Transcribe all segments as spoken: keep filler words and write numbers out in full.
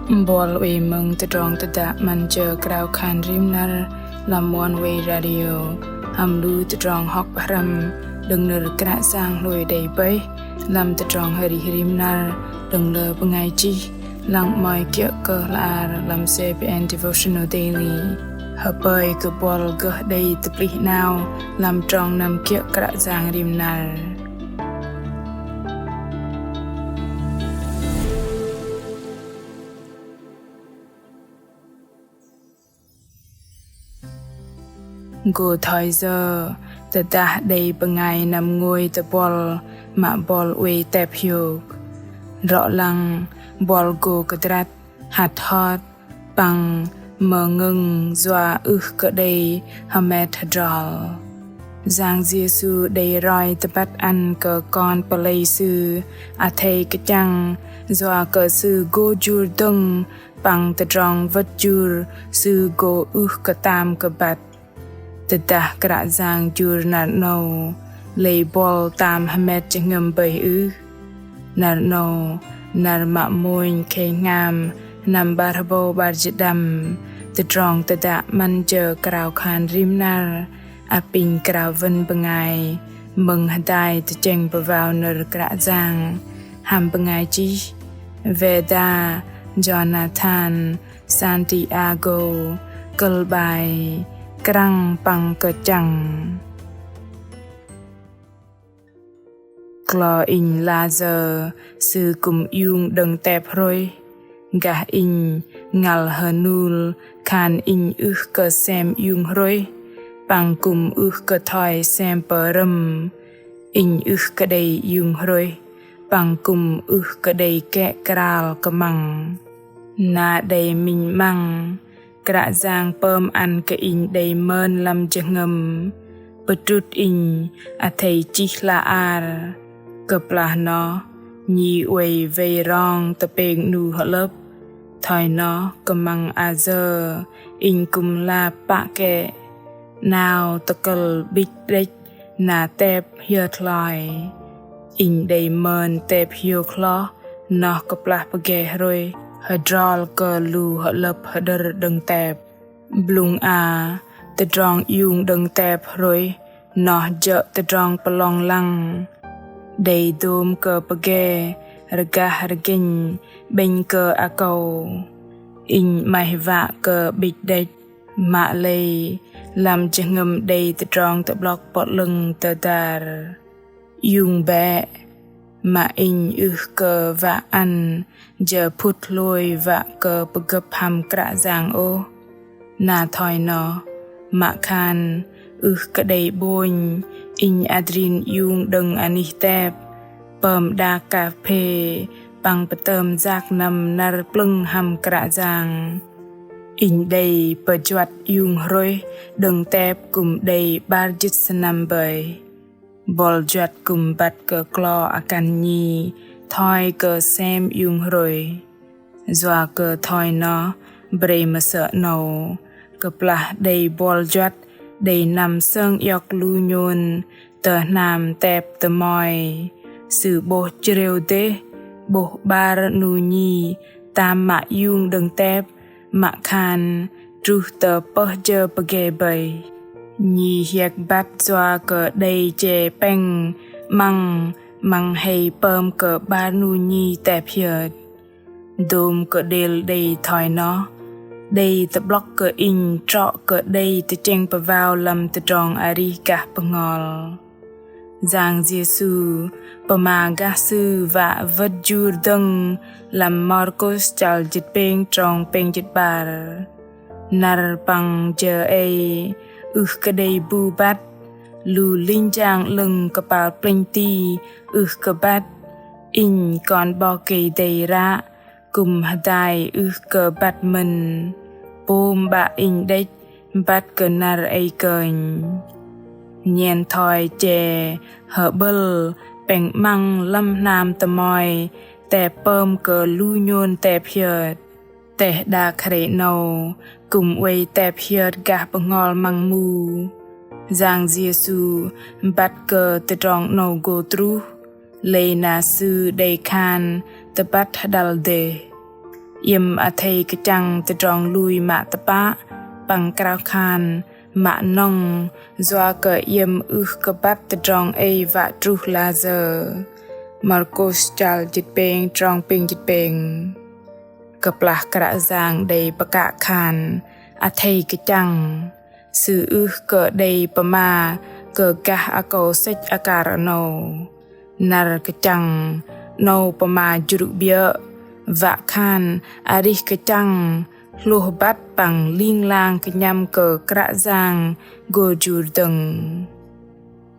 Buăl oei mơ̆ng tơdrong tơdă 'Măn jơ krao khan rim năr lăm Oneway Radio hăm lu tơdrong hŏk pơhrăm đơ̆ng nơ̆r Kră Yang hlôi đei bơih lăm tơdrong arih rim năr đơ̆ng lơ bơngai chih, lăng 'mơ̆i kiơ̆ kơ hla ar lăm CBN Devotional Daily. Hơpơi kơ buăl gơh đei tơplih 'nao lăm trong năm kiơ̆ Kră Yang rim năr. Gô thoi yơ tơdah đei bơngai năm ngôi tơ buăl mă buăl oei tep hiôk? Rŏ lăng buăl gô kơdrăt, hăt hot, păng mơngơ̆ng yua ưh kơ đei hơmet hơdrol. Yang Yêsu đei roi tơbăt ăn kơ kon pơlei Sư athei kơchăng yua kơ Sư gô jur dơ̆ng păng tơdrong wơ̆t jur Sư gô ưh kơ tam kơ băt. Tơdah Kră Yang jur năr 'nâu, lei buăl tam hơmet jơhngơ̆m bơih ưh? Năr 'nâu, năr mă mônh khei hngam, sơnăm 'bar hơbâu 'bar jĭt đăm, tơdrong tơdă 'Măn jơ krao khan rim năr apinh krao wơ̆n bơngai mơ̆ng hơdai tơchĕng pơwao nơ̆r Kră Yang hăm bơngai chih Veda Jonathan Santiago, kơ̆l 'bai Krăng păng kơchăng. Klo inh la yơ sư kư̆m iung đơ̆ng tep hrôih, gah inh ngăl hơnul khan inh ưh kơ sem iung hrôih, păng kư̆m ưh kơ thoi sem pơrơ̆m. Inh ưh kơ đei iung hrôih, păng kư̆m ưh kơ đei kĕ kral kơmăng. Na đei minh 'măng, Kră Yang pơm ăn kơ inh đei mơn lăm jơhngơ̆m, pơdrŭt inh athei chih hla ar. Kơplah noh, nhi oei wei rong tơpêng 'nu hơlơ̆p. Thoi noh kơmăng ayơ inh kư̆m lap pă kĕ, 'nao tơkơ̆l 'bĭch đĕch na tep hiơt hloi. Inh đei mơn tep hiôk hloh noh kơplah pơgê hrôih hơdrol kơ lu hơlơ̆p hơđơ̆r đơ̆ng tep. Blŭng a, tơdrong iung đơ̆ng tep hrôih noh jơ̆ tơdrong pơlong lăng. Đei dôm kơ pơgê rơgah rơgĕnh 'bĕnh kơ akâu. Inh 'maih wă kơ 'bĭch đĕch, mă lei lăm jơhngơ̆m đei tơdrong tơ'blŏk pơ'lơ̆ng tơdar. Iung bĕ, mă inh ưh kơ wă ăn jơ phŭt hlôi wă kơ pơgơ̆p hăm Kră Yang ôh. Na thoi noh, mă khan ưh kơ đei 'bônh inh adrin iung đơ̆ng anih tep, pơm đak ka phê păng pơtơm yak năm năr plơ̆ng hăm Kră Yang. Inh đei pơjuăt iung hrôih đơ̆ng tep kư̆m đei 'bar jĭt sơnăm bơih. Buăl juăt kư̆m băt kơ klo akăn nhi thoi kơ sem iung hrôih. Yua kơ thoi noh, brei mơsơ̆ 'nâu, kơplah đei buăl juăt đei năm sơng iŏk lu nhôn tơ hnam tep tơmoi, sư 'bôh chrêu dêh, 'bôh 'bar 'nu nhi tam mă iung đơ̆ng tep, mă khan truh tơ pơh jơ pơgê bơih. Nhi hiĕk băt yua kơ đei che pĕng 'măng, 'măng hei pơm kơ 'bar 'nu nhi tep hiơt. Dôm kơ đêl đei thoi noh, đei tơ'blŏk kơ inh trŏ kơ đei tơchĕng pơwao lăm tơdrong arih gah bơhngol. Yang Yêsu pơma gah Sư wă wơ̆t jur dơ̆ng lăm Markôs chăl jĭt pêng trong pêng jĭt 'bar. Năr păng jơ ei ưh kơ đei bu băt, lu linh jang 'lơ̆ng kơpal plĕnh ti ưh kơ băt, Inh Kon 'Bok Kei-Dei ră kư̆m hơdai ưh kơ băt mơ̆n, pôm 'Bă Inh đĕch băt kơ năr ei kơnh. Nhen thoi che hơ'bơ̆l pĕng 'măng lăm hnam tơmoi tep pơm kơ lu nhôn tep hiơt. Teh đak hrei 'nâu kư̆m oei tep hiơt gah bơhngol măng mu. Yang Yêsu băt kơ tơdrong 'nâu gô truh, lei na Sư đei khan tơbăt hơđăl dêh. Iĕm athei kơchăng tơdrong lui mă tơpă păng krao khan mă nŏng, yua kơ iĕm ưh kơ băt tơdrong ei wă truh layơ. Markôs chăl jĭt pêng trong pêng jĭt pêng. Kơplah Kră Yang đei pơkă khan athei kơchăng, Sư ưh kơ đei pơma kơ gah akâu sĕch akar 'nâu. Năr kơchăng 'nâu pơma jrŭ 'biơ̆, wă khan arih kơchăng hlôh băt păng ling lang kơnhăm kơ Kră Yang gô jur dơ̆ng.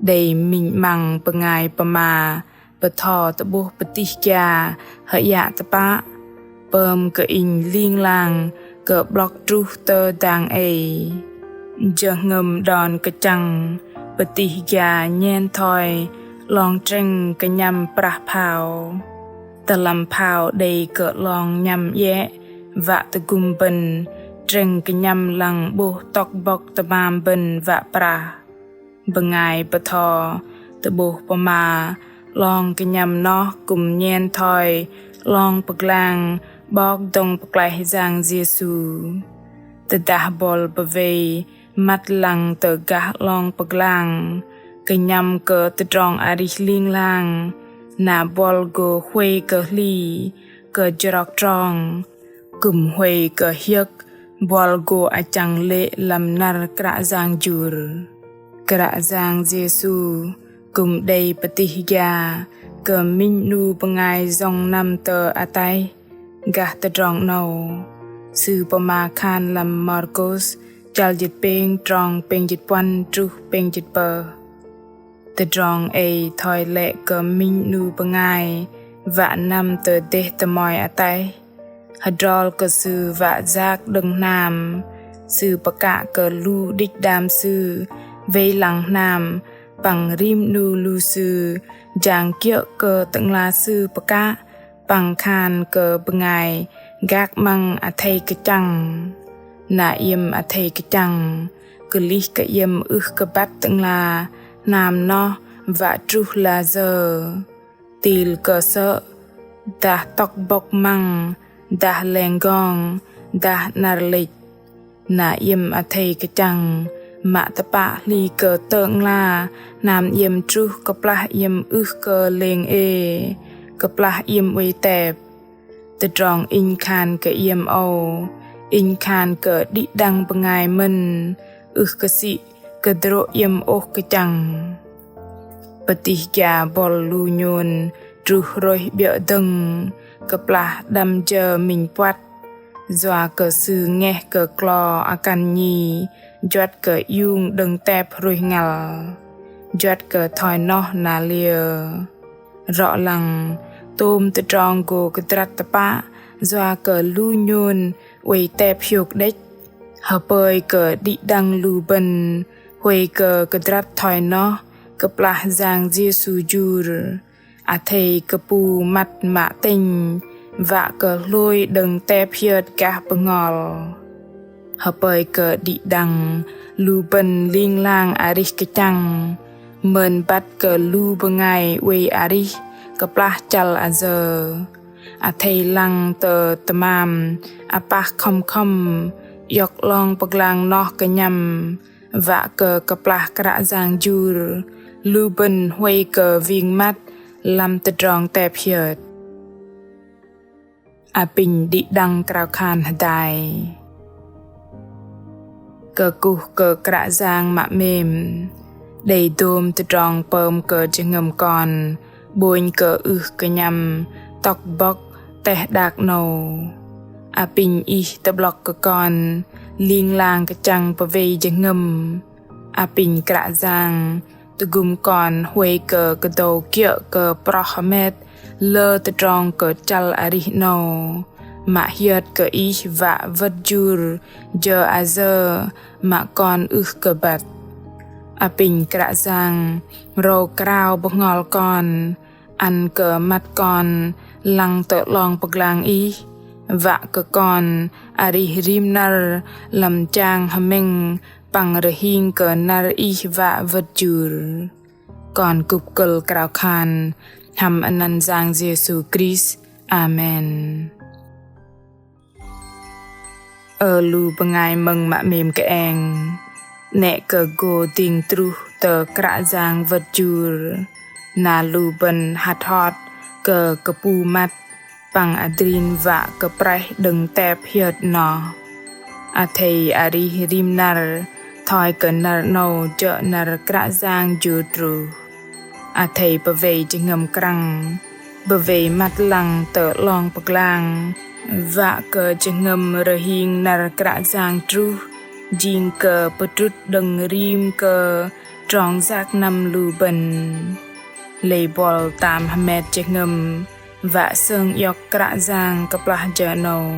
Đei minh 'măng bơngai pơma bơtho tơ'bôh pơtih gia hơiă tơpă, pơm kơ inh ling lang kơ 'blŏk truh tơ dang ei. Jơhngơ̆m đon kơchăng pơtih gia nhen thoi 'long trĕng kơnhăm prah phao. Tơlăm phao đei kơ 'long nhăm iĕ wă tơgŭm bơ̆n trĕng kơnhăm lăng 'bôh tŏk bŏk tơmam bơ̆n wă prah. Bơngai bơtho tơ'bôh pơma 'long kơnhăm noh kư̆m nhen thoi 'long pơglang 'Bok dŏng pơklaih Yang Yêsu. Tơdah buăl pơwei măt lăng tơ gah 'long pơglang kơnhăm kơ tơdrong arih ling lang, na buăl gô huay kơ hli, kơ jrok trong, kư̆m huay kơ hiơ̆k, buăl gô achăng lê̆ lăm năr Kră Yang jur. Kră Yang Yêsu kư̆m đei pơtih gia kơ minh 'nu bơngai yŏng năm tơ ataih gah tơdrong 'nâu. Sư pơma khan lăm Markôs chăl jĭt pêng trong pêng jĭt puăn truh pêng jĭt pơh. Tơdrong ei thoi lĕ kơ minh 'nu bơngai wă năm tơ dêh tơmoi ataih. Hơdrol kơ sư wă yak đơ̆ng hnam, sư pơkă kơ lu đĭch đam sư wei lăng hnam păng rim 'nu lu sư jang kiơ̆ kơ tơ'ngla sư pơkă păng khan kơ bơngai gak 'măng athei kơchăng. Na iĕm athei kơchăng, kơlih kơ iĕm ưh kơ băt tơ'ngla hnam noh wă truh layơ. Til kơ sơ̆, dah tŏk bŏk măng, dah leng gong, dah 'năr lĕch. Na iĕm athei kơchăng mă tơpă hli kơ tơ'ngla hnam iĕm truh kơplah iĕm ưh kơ lêng ê, kơplah iĕm oei tep. Tơdrong inh khan kơ iĕm âu, inh khan kơ đĭ đăng bơngai mơ̆n, ưh kơ sĭ kơdrô̆ iĕm ôh kơchăng. Pơtih gia buăl lu nhôn truh rôih 'biơ̆ dơ̆ng, kơplah đăm jơ minh puăt, yua kơ sư ngeh kơ klo akăn nhi juăt kơ iung đơ̆ng tep hrôih ngăl, juăt kơ thoi noh na liơ. Rŏ lăng, tôm tơdrong gô kơdrăt tơpă yua kơ lu nhôn oei tep hiôk đĕch. Hơpơi kơ đĭ đăng lu bơ̆n huay kơ kơdrăt thoi noh kơplah Yang Yêsu jur. Athei kơpu măt mă tĕnh wă kơ hlôi đơ̆ng tep hiơt gah bơhngol. Hơpơi kơ đĭ đăng lu bơ̆n ling lang arih kơchăng, mơn băt kơ lu bơngai oei arih kơplah chăl ayơ. Athei lăng tơ tơmam apah khŏm khŏm, iŏk 'long pơglang noh kơnhăm, wă kơ kơplah Kră Yang jur, lu bơ̆n huay kơ wing măt lăm tơdrong tep hiơt. Apinh đĭ đăng krao khan hơdai. Kơkuh kơ Kră Yang mă 'mêm, đei dôm tơdrong pơm kơ jơhngơ̆m kon 'bônh kơ ưh kơnhăm tŏk bŏk teh đak 'nâu. Apinh Ih tơ'blŏk kơ kon ling lang kơchăng pơwei jơhngơ̆m. Apinh Kră Yang tơgŭm kon huay kơ kơdâu kiơ̆ kơ proh hơmet lơ tơdrong kơ chăl arih 'nâu. Mă hiơt kơ Ih wă wơ̆t jur jơ ayơ mă kon ưh kơ băt. Apinh Kră Yang râu krao bơhngol kon, ăn kơ măt kon lăng tơ 'long pơglang Ih, wă kơ kon arih rim năr lăm jang hơmĕng păng rơhing kơ năr Ih wă wơ̆t jur. Kon kŭp kơ̆l krao khan hăm anăn Yang Yêsu Krist. Amen. Ơ lu bơngai mơ̆ng mă 'mêm kơeng, 'nĕ kơ gô dĭng truh tơ Kră Yang wơ̆t jur, na lu bơ̆n hăt hot kơ kơpu măt păng adrin wă kơ prĕh đơ̆ng tep hiơt noh. Athei arih rim năr thoi kơ năr 'nâu jơ̆ năr Kră Yang jur truh. Athei pơwei jơhngơ̆m krăng, pơwei măt lăng tơ 'long pơglang, wă kơ jơhngơ̆m rơhing năr Kră Yang truh, jing kơ pơdrŭt đơ̆ng rim kơ trong yak năm lu bơ̆n. Lei buăl tam hơmet jơhngơ̆m wă sơng iŏk Kră Yang kơplah jơ 'nâu.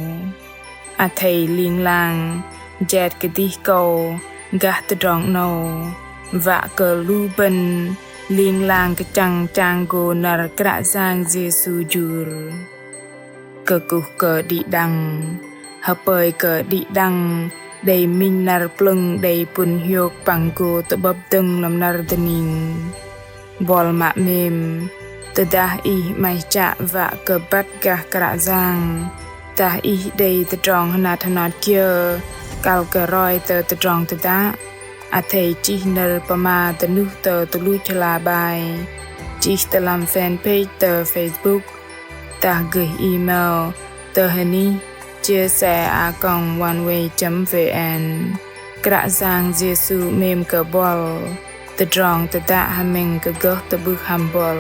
Athei ling lang jet kơdih kâu gah tơdrong 'nâu, wă kơ lu bơ̆n ling lang kơchăng chang gô năr Kră Yang Yêsu jur. Kơkuh kơ đĭ đăng, hơpơi kơ đĭ đăng đei minh năr plơ̆ng đei pŭn hiôk păng gô tơ'bơ̆p dơ̆ng lăm năr dơning. Buăl mă 'mêm, tơdah ih 'maih chă wă kơ băt gah Kră Yang, dah ih đei tơdrong hơnat hơnat kiơ kăl kơ roi tơ tơdrong tơdă, athei chih nơ̆r pơma dơnuh tơ tơluch hla bơar, chih tơ lăm fanpage tơ Facebook, dah gơih email tơ hơnih chia sẻ a còng oneway chấm vn. Kră Yang Yêsu 'mêm kơ buăl. Tơdrong tơdă hơmĕng kơ gơh tơ'bưh hăm buăl.